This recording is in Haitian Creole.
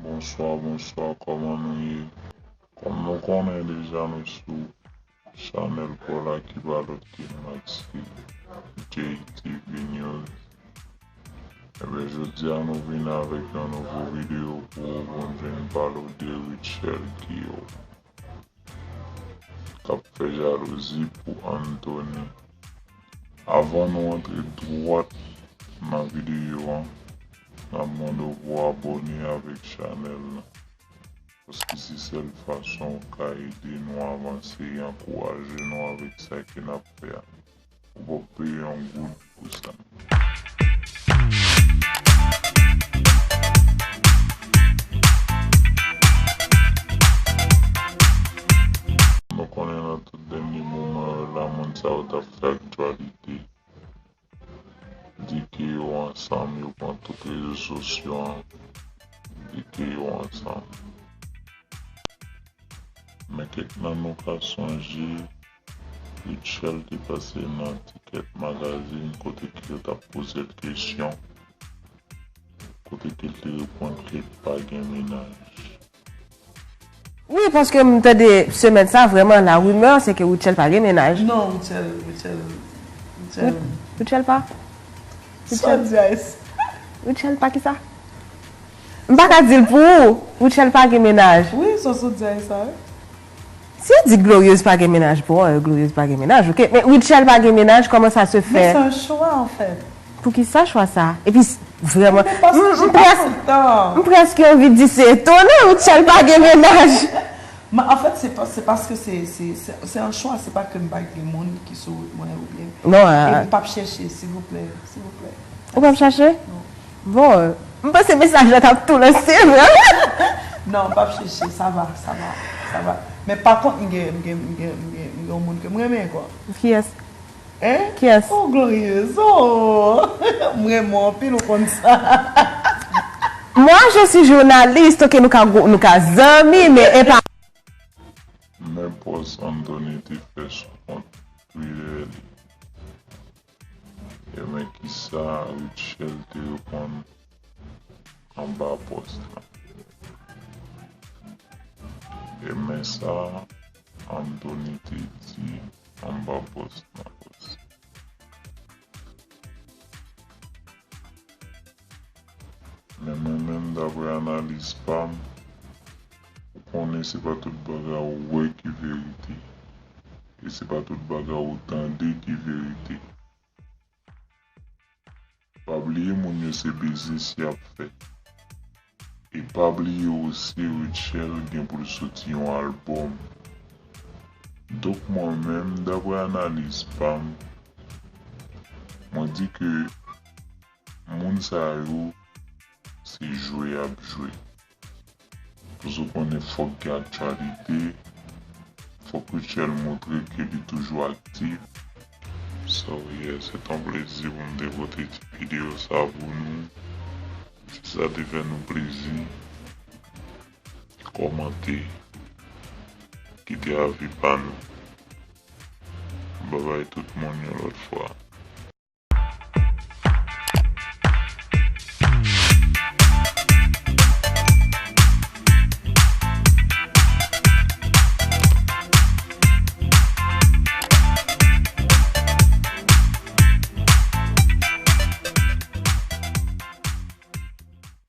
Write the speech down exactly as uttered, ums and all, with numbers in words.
Bonswa, bonswa, kòman nou ye? Kòm nou konnen deja, nou sou chanèl pa w la ki pa lòt ke Maxi J T V News. Ebyen, jodi a nou vin avèk yon nouvo videyo pou w, pou n vin pale w de Rutshelle Guillaume k ap fè jalouzi pou Anthony. Avan nou antre dwat nan videyo a, n ap mande w pou w abòne avèk chanèl la. Paske se sèl fason w ka ede nou avanse e ankouraje nou avèk sa ke n ap fè a. Ou p ap peye yon goud pou sa. Nou konnen nan tout dènye moman yo la, moun sa yo t ap fè aktyalite. Di ke yo ansanm, yo pran tout rezo sosyo an, di ke yo ansanm. Men kèk nan nou ka sonje, Rutshelle te pase nan Ticket Magazine kote ke yo t ap poze l kesyon, kote ke l te reponn ke l pa gen mennaj. Wi, paske m tande semèn sa, vrèman, la rumeur, se ke Rutshelle pa gen mennaj. Non, Rutshelle, Rutshelle, Rutshelle. Rut-, Rutshelle pa? Sa w di a, Ice? Rutshelle pa kisa? M pa ka di l pou ou. Rutshelle pa gen mennaj. Wi, sa w di a, Ice, sa, wi. Si yo di Glorieuse pa gen mennaj, bon, euh, Glorieuse pa gen mennaj, ok. Men Rutshelle pa gen mennaj, comment ça se fait? Mais c'est un choix, en fait. Poukisa chwa sa? Epi, s-, vrèman, m, m près-, m prèske anvi di se etonan Rutshelle pa gen mennaj. Men, an fèt, se pa, se paske se, se, se, se yon chwa, se pa ke m pa gen moun ki sou wout mwen oubyen. Non, e m p ap chèche, silvouplè, silvouplè. Ou p ap chache? Non. Bon, euh, m panse mesaj la t ap tou lanse, vrèman. Non, m p ap chèche, sa va, sa va, sa va. Men pa kont, m gen, m gen, m gen, m gen, m gen yon moun ke m renmen, kwa. Kiyès? Hein? Kiyès? Oh, Glorieuse, oh! M renmen w anpil, ou konn sa. Moi, je suis journaliste, ok, nou ka gwo-, nou ka zanmi, men e pa. Men pòs Anthony te fè sou kont Twitter li. E men kisa Rutshelle te reponn anba pòs la. E men sa Anthony te di anba pòs la. Men mwen menm, daprè analiz pa m, ou konnen se pa tout bagay ou wè ki verite. E se pa tout bagay ou tande ki verite. Pa bliye moun yo se biznis y ap fè. E pa bliye osi Rutshelle gen pou l soti yon albòm. Donk mwen menm, daprè analiz pa m, mwen di ke moun sa yo, se jwe y ap jwe. Paske w konnen fòk gen aktyalite, fòk Rutshelle montre ke li toujou aktif. So, yeah, se t yon plezi pou m te pote ti videyo sa pou nou. Si sa te fè nou plezi, kòmante, kite avi pa nou. Babay tout moun yon lòt fwa.